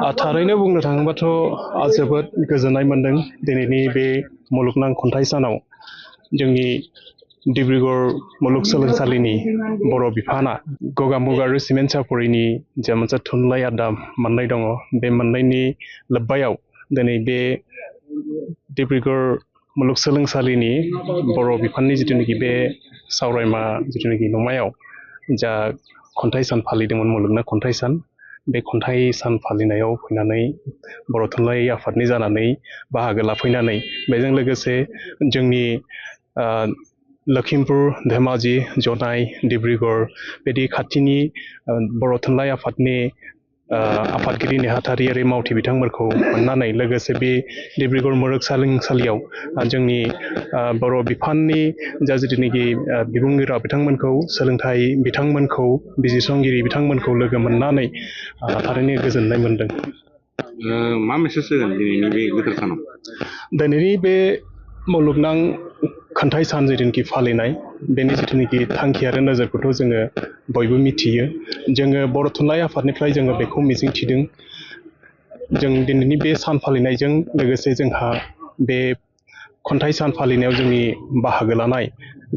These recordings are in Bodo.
थारैनो बुंनो थाङोबाथ' जोबोद गोजोननाय मोन्दों दिनैनि बे मुलुगनां खन्थाइ सानाव जोंनि डिब्रुगढ़ मुलुगसोलोंसालिनि बर' बिफाना गगामुग आरो सिमेन्ट सापरिनि जा मोनसे थुनलाइ आयदा मोननाय दङ बे मोननायनि लोब्बायाव दिनै बे डिब्रुगढ़ मुलुगसोलोंसालिनि बर' बिफाननि जिथुनाखि बे सावरायमा जिथुनाखि नमायाव जा खन्थाइ सान फालिदोंमोन मुलुगनां खन्थाइ सान बे खन्थाइ सान फालिनायाव फैनानै बर' थुनलाइ आफादनि जानानै बाहागो लाफैनानै बेजों लोगोसे जोंनि लखिमपुर धेमाजि जनाई डिब्रुगढ़ बिदि खाथिनि बर' थुनलाइ आफादनि आफादगिरि नेहाथारियारि मावथि बिथांमोनखौ मोननानै लोगोसे बे डिब्रुगढ़ मुलुगसोलोंसालियाव जोंनि बर' बिफाननि जा जिथुनाखि बिबुंगिरि बिथांमोनखौ सोलोंथाइ बिथांमोनखौ बिजिरसंगिरि बिथांमोनखौ लोगो मोननानै थारैनो गोजोननाय मोन्दों। मा मेसेज होगोन दिनैनि बे गोथार सानाव? दिनैनि बे मुलुगनां खन्थाइ सान जिथुनाखि फालिनाय बेनि जिथुनाखि थांखि आरो नोजोरखौथ' जोङो बयबो मिथियो। जोङो बर' थुनलाइ आफादनिफ्राय जोङो बेखौ मिजिंथिदों जों दिनैनि बे सान फालिनायजों लोगोसे जोंहा बे खन्थाइ सान फालिनायाव जोंनि बाहागो लानाय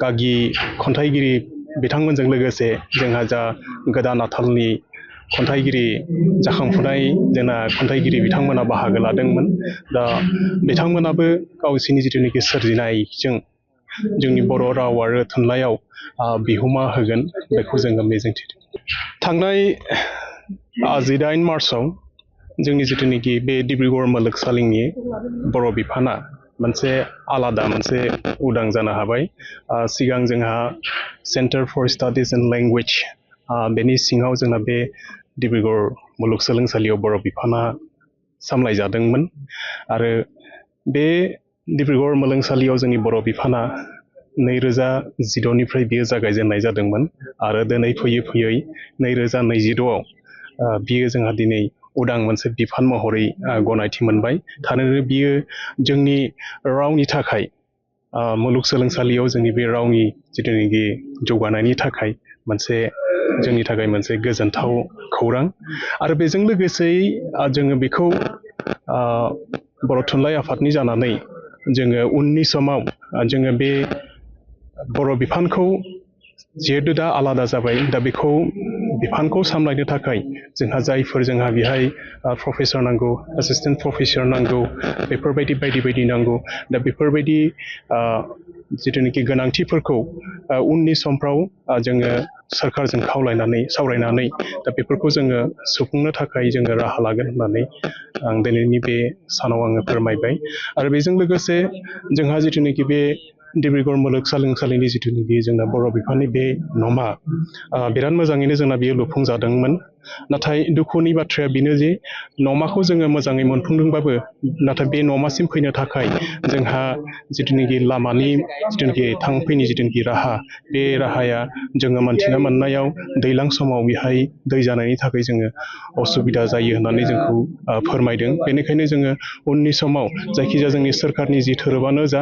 गागि खन्थाइगिरि बिथांमोनजों लोगोसे जोंहा जा गोदान आथालनि खन्थाइगिरि जाखांफुनाय जोंना खन्थाइगिरि बिथांमोना बाहागो लादोंमोन। दा बिथांमोनाबो गावसोरनि जिथुनाखि सोरजिनायजों जोंनि बर' राव आरो थुनलाइयाव बिहोमा होगोन बेखौ जोङो मिजिंथिदों। थांनाय 18 मार्चआव जोंनि जिथुनाखि बे डिब्रुगढ़ मुलुगसोलोंसालिनि बर' बिफाना मोनसे आलादा मोनसे उदां जानो हाबाय। सिगां जोंहा centre for studies and language बेनि सिङाव जोंना बे डिब्रुगढ़ मुलुगसोलोंसालियाव बर' बिफाना सामलायजादोंमोन आरो बे डिब्रुगढ़ मुलुगसोलोंसालियाव जोंनि बर' बिफाना 2016निफ्राय बियो जागायजेननाय जादोंमोन आरो दिनै फैयै फैयै 2022आव बियो जोंहा दिनै उदां मोनसे बिफान महरै गनायथि मोनबाय। थारैनो बियो जोंनि रावनि थाखाय मुलुगसोलोंसालियाव जोंनि बे रावनि जिथुनाखि जौगानायनि थाखाय मोनसे जोंनि थाखाय मोनसे गोजोनथाव खौरां आरो बेजों लोगोसेयै जोङो बेखौ बर' थुनलाइ आफादनि जानानै जोङो उननि समाव जोङो बे बर' बिफानखौ जिहेतु दा आलादा जाबाय दा बेखौ बिफानखौ सामलायनो थाखाय जोंहा जायफोर जोंहा बेहाय प्रफेसर नांगौ एसिस्टेन्ट प्रफेसर नांगौ बेफोरबायदि बायदि बायदि नांगौ। दा बेफोरबायदि जिथुनाखि गोनांथिफोरखौ उननि समफ्राव जोङो सोरखारजों खावलायनानै सावरायनानै दा बेफोरखौ जोङो सुफुंनो थाखाय जोङो राहा लागोन होननानै आं दिनैनि बे सानाव आङो फोरमायबाय। आरो बेजों लोगोसे जोंहा जिथुनाखि बे डिब्रुगढ़ मुलुगसोलोंसालिनि जिथुनाखि जोंना बर' बिफाननि बे नमा बिराद मोजाङैनो जोंना बियो लुफुंजादोंमोन। नाथाय दुखुनि बाथ्राया बेनो जे नमाखौ जोङो मोजाङै मोनफुंदोंबाबो नाथाय बे नमासिम फैनो थाखाय जोंहा जिथुनाखि लामानि जिथुनाखि थांफैनि जिथुनाखि राहा बे राहाया जोङो मोनथिनो मोननायाव दैज्लां समाव बेहाय दै जानायनि थाखाय जोङो असुबिदा जायो होननानै जोंखौ फोरमायदों। बेनिखायनो जोङो उननि समाव जायखिजाया जोंनि सोरखारनि जि थोरोबानो जा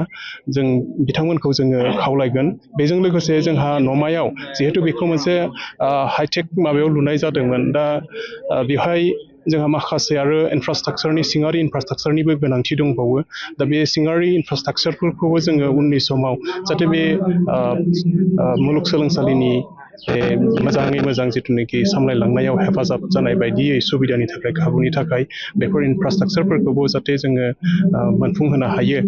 जों बिथांमोनखौ जोङो खावलायगोन। बेजों लोगोसे जोंहा नमायाव जिहेतु बेखौ मोनसे हाइटेक माबायाव लुनाय जादोंमोन। दा बेवहाय जोंहा माखासे आरो इनफ्रास्ट्राक्चारनि सिङारि इनफ्रास्ट्राक्चारनिबो गोनांथि दंबावो। दा बे सिङारि इनफ्रास्ट्राक्चारफोरखौबो जोङो उननि समाव जाहाथे बे मुलुगसोलोंसालिनि मोजाङै मोजां जिथुनाखि सामलायलांनायाव हेफाजाब जानाय बायदियै सुबिदानि थाखाय खाबुनि थाखाय बेफोर इनफ्रास्ट्राक्चारफोरखौबो जाहाथे जोङो मोनफुंहोनो हायो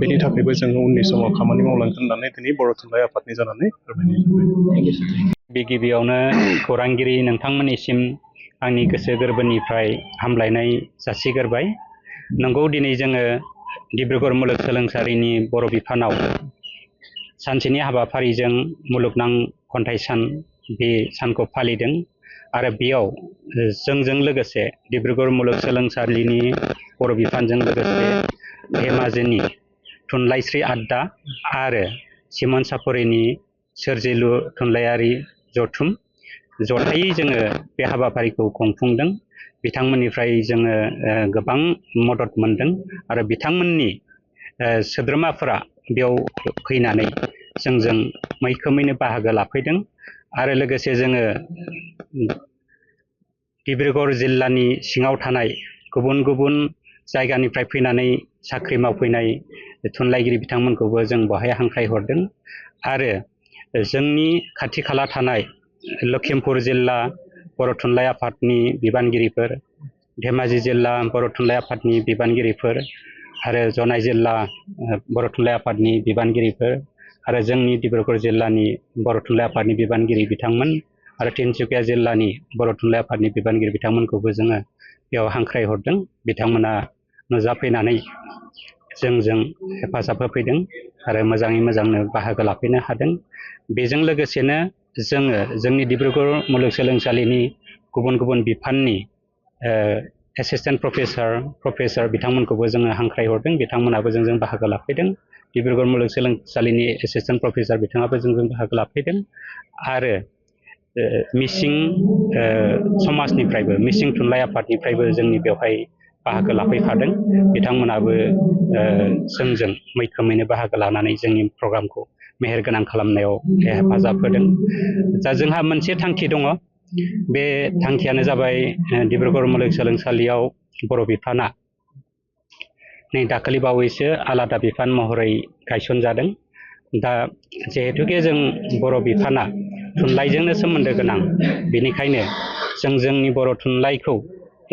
बेनि थाखायबो जोङो उननि समाव खामानि मावलांगोन होननानै दिनै बर' थुनलाइ आफादनि जानानै फोरमायनाय गिबियावनो खौरांगिरि नोंथांमोननिसिम आंनि गोसो गोरबोनिफ्राय हामलायनाय जासिग्रोबाय। नंगौ, दिनै जोङो डिब्रुगढ़ मुलुगसोलोंसालिनि बर' बिफानाव सानसेनि हाबाफारिजों मुलुगनां खन्थाइ सान बे सानखौ फालिदों आरो बेयाव जोंजों लोगोसे डिब्रुगढ़ मुलुगसोलोंसालिनि बर' बिफानजों लोगोसे धेमाजिनि थुनलाइस्रि आड्डा आरो सिमेन्ट सापरिनि सोरजिलु थुनलाइयारि जथुम जथायै जोङो बे हाबाफारिखौ खुंफुंदों। बिथांमोननिफ्राय जोङो गोबां मदद मोनदों आरो बिथांमोननि सोद्रोमाफोरा बेयाव फैनानै जोंजों मैखोमैनो बाहागो लाफैदों आरो लोगोसे जोङो डिब्रुगढ़ जिल्लानि सिङाव थानाय गुबुन गुबुन जायगानिफ्राय फैनानै साख्रि मावफैनाय थुनलाइगिरि बिथांमोनखौबो जों बेवहाय हांख्रायहरदों आरो जोंनि खाथि खाला थानाय लखिमपुर जिल्ला बर' थुनलाइ आफादनि बिबानगिरिफोर, धेमाजि जिल्ला बर' थुनलाइ आफादनि बिबानगिरिफोर आरो जनाई जिल्ला बर' थुनलाइ आफादनि बिबानगिरिफोर आरो जोंनि डिब्रुगड़ जिल्लानि बर' थुनलाइ आफादनि बिबानगिरि बिथांमोन आरो तिनसुकिया जिल्लानि बर' थुनलाइ आफादनि बिबानगिरि बिथांमोनखौबो जोङो बेयाव हांख्रायहरदों। बिथांमोना नुजाफैनानै जोंजों हेफाजाब होफैदों आरो मोजाङै मोजांनो बाहागो लाफैनो हादों। बेजों लोगोसेनो जोङो जोंनि डिब्रुगड़ मुलुगसोलोंसालिनि गुबुन गुबुन बिफाननि एसिस्टेन्ट प्रफेसर बिथांमोनखौबो जोङो हांख्रायहरदों। बिथांमोनाबो जोंजों बाहागो लाफैदों। डिब्रुगड़ मुलुगसोलोंसालिनि एसिस्टेन्ट प्रफेसर बिथाङाबो जोंजों बाहागो लाफैदों आरो मिसिं समाजनिफ्रायबो मिसिं थुनलाइ आफादनिफ्रायबो जोंनि बेवहाय बाहागो लाफैफादों। बिथांमोनाबो जोंजों मैखोमैनो बाहागो लानानै जोंनि प्रग्रामखौ मेहेरगोनां खालामनायाव हेफाजाब होदों। दा जोंहा मोनसे थांखि दङ। बे थांखियानो जाबाय डिब्रुगड़ मुलुगसोलोंसालियाव बर' बिफाना नै दाखालि बावैसो आलादा बिफान महरै गायसनजादों। दा जिहेथुके जों बर' बिफाना थुनलाइजोंनो सोमोन्दो गोनां, बेनिखायनो जों जोंनि बर' थुनलाइखौ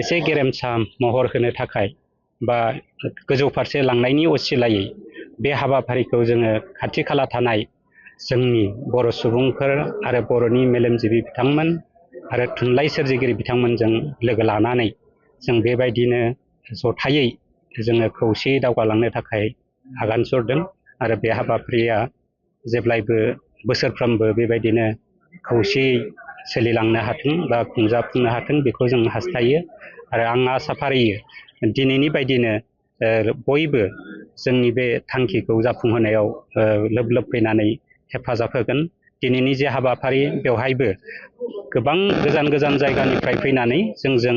एसे गेरेमसा महर होनो थाखाय बा गोजौ फारसे लांनायनि असिलायै बे हाबाफारिखौ जोङो खाथि खाला थानाय जोंनि बर' सुबुंफोर आरो बर'नि मेलेमजिबि बिथांमोन आरो थुनलाइ सोरजिगिरि बिथांमोनजों लोगो लानानै जों बेबायदिनो जथायै जोङो खौसेयै दावगालांनो थाखाय आगान सुरदों आरो बे हाबाफारिया जेब्लायबो बोसोरफ्रोमबो बेबायदिनो खौसेयै सोलिलांनो हाथों बा खुंजाफुंनो हाथों बेखौ जों हास्थायो आरो आं आसा फारियो दिनैनि बायदिनो बयबो जोंनि बे थांखिखौ जाफुंहोनायाव लोब लोब फैनानै हेफाजाब होगोन। दिनैनि जे हाबाफारि बेवहायबो गोबां गोजान गोजान जायगानिफ्राय फैनानै जोंजों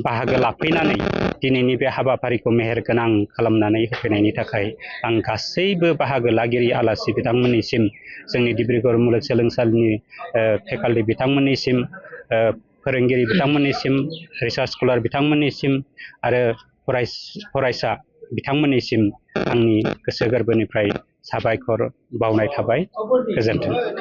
बाहागो लाफैनानै दिनैनि बे हाबाफारिखौ मेहेरगोनां खालामनानै होफैनायनि थाखाय आं गासैबो बाहागो लागिरि आलासि बिथांमोननिसिम, जोंनि डिब्रुगड़ मुलुगसोलोंसालिनि फेकाल्टि बिथांमोननिसिम, फोरोंगिरि बिथांमोननिसिम, रिसार्च स्कलार बिथांमोननिसिम आरो फरायसा बिथांमोननिसिम आंनि गोसो गोरबोनिफ्राय साबायखर बावनाय थाबाय। गोजोन्थों।